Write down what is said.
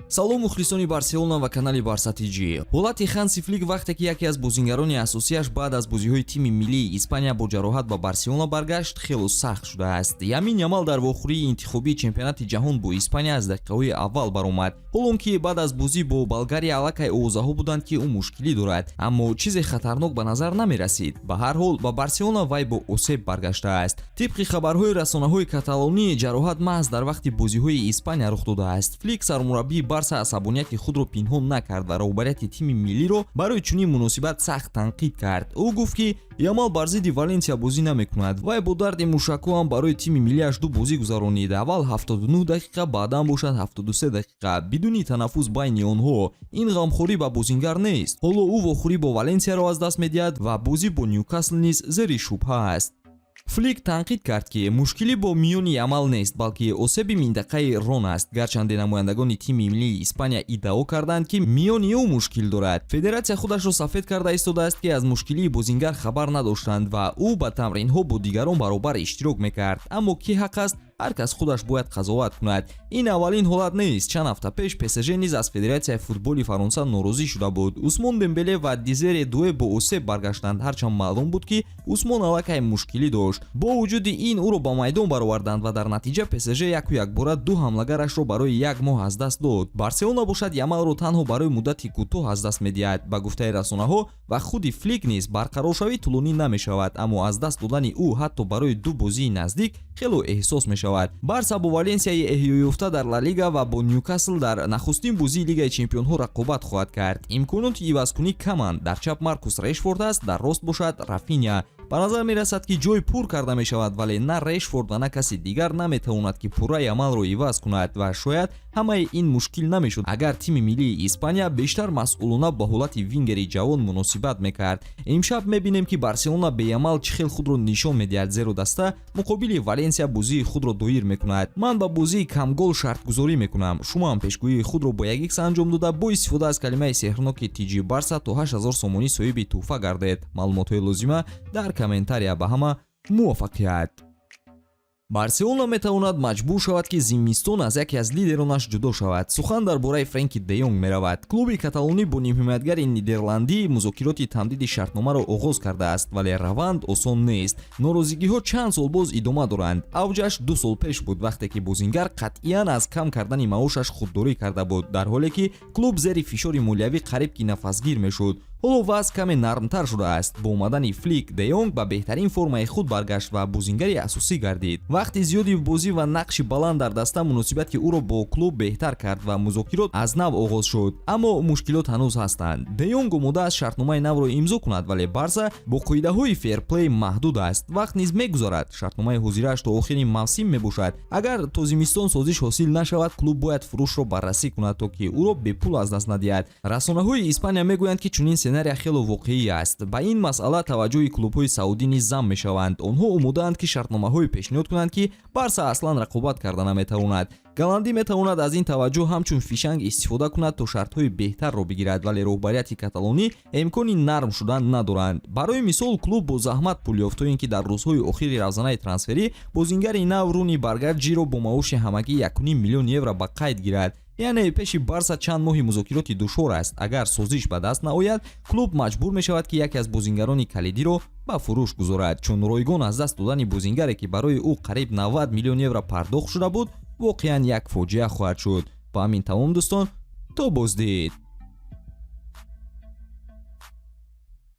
Салом, мухлисони Барселона ва канали Барса ТЖ. Ҳолати Ханси Флик, вақте ки яке аз бозингарони асосиаш баъд аз бозиҳои тими миллии Испания бо ҷароҳат ба Барселона баргашт, хело сахт шудааст. Ямин Ямал дар вохӯрии интихобии чемпионати ҷаҳон бо Испания аз дақиқаҳои аввал баромад, ҳолон ки баъд аз бозӣ бо Болгария аллакай овозаҳо буданд, ки ӯ мушкилӣ дорад, аммо чизе хатарнок ба назар намерасид. Ба ҳар ҳол, ба Барселона вай бо осеб баргаштааст. Тибқи хабарҳои расонаҳои каталонӣ, ҷароҳат маҳз дар вақти бозиҳои Испания рух додааст. Флик, сармураббии Барса, асабонияти худро пинҳон накард ва роҳбарияти тими миллиро барои чунин муносибат сахт танқид кард. Ӯ гуфт, ки Ямал бар зидди Валенсия бозӣ намекунад. Вай бо дарди мушакҳо ҳам барои тими миллиаш ду бозӣ гузаронид: аввал 79 дақиқа, баъдан бошад 73 дақиқа, бидуни танаффус байни онҳо. Ин ғамхорӣ ба бозингар нест. Ҳоло ӯ вохӯрӣ бо Валенсияро аз даст медиҳад ва бозӣ бо Ньюкасл низ зери шубҳа аст. Флик танқид кард, ки мушкилӣ бо миёни Ямал нест, балки осеби минтақаи рон аст, гарчанде намояндагони тими миллии Испания иддао карданд, ки миёни ӯ мушкил дорад. Федератсия худашро сафед карда истодааст, ки аз мушкилии бозингар хабар надоштанд ва ӯ ба тамринҳо бо дигарон баробар иштирок мекард. Аммо кӣ ҳақ аст, ҳар кас худаш бояд қазоват кунад. Ин аввалин ҳолат нест. Чанд ҳафта пеш ПСЖ низ аз Федератсияи футболи Фаронса норозӣ шуда буд. Усмон Дембеле ва Дезире Дуэ бо осеб баргаштанд, ҳарчанд маълум буд, ки Усмон аллакай мушкилӣ дошт. Бо вуҷуди ин ӯро ба майдон бароварданд ва дар натиҷа ПСЖ яку якбора ду ҳамлагарашро барои як моҳ аз даст дод. Барселона бошад, Ямалро танҳо барои муддати кӯтоҳ аз даст медиҳад. Ба гуфтаи расонаҳо ва худи Флик низ, барқароршавӣ тӯлонӣ намешавад, аммо аз даст додани ӯ ҳатто барои ду бозии наздик хело эҳсос мешавад. Барса бо Валенсияи эҳёёфта дар Ла Лига ва бо Ньюкасл дар нахустин бозии Лигаи чемпионҳо рақобат хоҳад кард. Имконоти ивазкунӣ каманд. Дар чап Маркус Решфорд аст, дар рост бошад Рафиня. Ба назар мерасад, ки ҷой пур карда мешавад, вале на Решфорд ва на каси дигар наметавонад, ки пурра Ямалро иваз кунад. Ва шояд ҳамаи ин мушкил намешуд, агар тими миллии Испания бештар масъулона ба ҳолати вингери ҷавон муносибат мекард. Имшаб мебинем, ки Барселона бе Ямал чӣ хел худро нишон медиҳад, зеро даста муқобили Валенсия бозии худро доир мекунад. Ман ба бозии камгол шартгузорӣ мекунам. Шумо ҳам пешгӯии худро бо як икс анҷом дода, бо истифода аз калимаи сеҳрноки ТЖ Барса то 8000 сомонӣ соҳиби тӯҳфа гардед. Маълумотҳои лозима дар комментария. Ба ҳама муваффақият! Барселона метавонад маҷбур шавад, ки зимистон аз яке аз лидеронаш ҷудо шавад. Сухан дар бораи Френки де Йонг меравад. Клуби каталонӣ бо нимҳимоятгари нидерландӣ музокироти тамдиди шартномаро оғоз кардааст, вале раванд осон нест. Норозигиҳо чанд сол боз идома доранд. Авҷаш 2 сол пеш буд, вақте ки бозингар қатъиян аз кам кардани маошаш худдорӣ карда буд, дар ҳоле ки клуб зери фишори молиявӣ қариб ки нафасгир мешуд. Ҳоло вазъ каме нармтар шудааст. Бо омадани Флик де Йонг ба беҳтарин формаи худ баргашт ва бозингари асосӣ гардид. Вақти зиёди бозӣ ва нақши баланд дар даста муносибати ӯро бо клуб беҳтар кард ва музокирот аз нав оғоз шуд, аммо мушкилот ҳанӯз ҳастанд. Де Йонг омода аст шартномаи навро имзо кунад, вале Барса бо қоидаҳои ферплей маҳдуд аст. Вақт низ мегузарад. Шартномаи ҳозирааш то охири мавсим мебошад. Агар то зимистон созиш ҳосил нашавад, клуб бояд фурӯшро баррасӣ кунад, то ки ӯро бепул аз даст надиҳад. Расонаҳои Испания мегӯянд, ки чунин сценария хело воқеӣ аст. Ба ин масъала таваҷҷӯҳи клубҳои саудӣ низ зам мешаванд. Онҳо омодаанд, ки шартномаҳое пешниҳод кунанд, ки Барса аслан рақобат карда наметавонад. Голландӣ метавонад аз ин таваҷҷӯҳ ҳамчун фишанг истифода кунад, то шартҳои беҳтарро бигирад, вале роҳбарияти каталонӣ имкони нарм шудан надоранд. Барои мисол, клуб бо заҳмат пул ёфт, то ин ки дар рӯзҳои охири равзанаи трансферӣ бозингари нав Руни Баргаҷиро бо маоши ҳамагӣ 1,5 миллион евро ба қайд гирад. Яъне пеши Барса чанд моҳи музокироти душвор аст. Агар созиш ба даст наояд, клуб маҷбур мешавад, ки яке аз бозингарони калидиро ба фурӯш гузорад, чун ройгон аз даст додани бозингаре, ки барои ӯ қариб 90 миллион евро пардохт шуда буд, воқеан як фоҷиа хоҳад шуд. Ба ҳамин тамом, дӯстон, то боздид.